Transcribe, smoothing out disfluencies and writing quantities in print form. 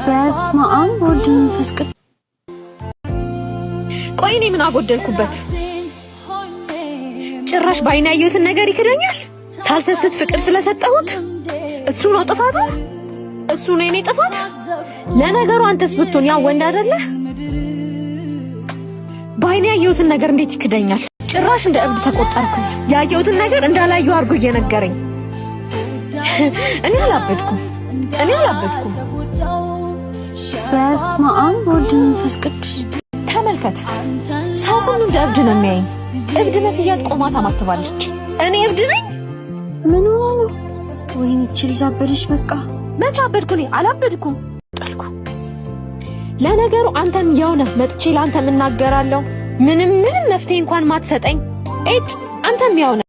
በስመ አብ ወወልድ ወመንፈስ ቅዱስ። ቆይ እኔ ምን አጎደልኩበት? ጭራሽ ባይኔ ያየሁትን ነገር ይክደኛል። ሳልሰስት ፍቅር ስለሰጠሁት እሱ ነው ጥፋቱ? እሱ ነው የኔ ጥፋት? ለነገሩ አንተስ ብትሆን ያው ወንድ አይደለህ? ባይኔ ያየሁትን ነገር እንዴት ይክደኛል? ጭራሽ እንደ እብድ ተቆጠርኩኝ። ያየሁትን ነገር እንዳላየሁ አድርጎ እየነገረኝ። እኔ አላበድኩም፣ እኔ አላበድኩም። በስመ አብ ወወልድ ወመንፈስ ቅዱስ። ተመልከት፣ ሰው ሁሉ እንደ እብድ ነው የሚያየኝ። እብድ መስያት ቆማ ታማትባለች። እኔ እብድ ነኝ? ምን ሆኖ ነው? ወይኔ ይቺ ልጅ አበደች። በቃ። መቼ አበድኩ? እኔ አላበድኩም። ጣልኩ። ለነገሩ አንተም ያው ነህ። መጥቼ ለአንተም እናገራለሁ። ምንም ምንም መፍትሄ እንኳን ማትሰጠኝ ኤጭ፣ አንተም ያው ነህ።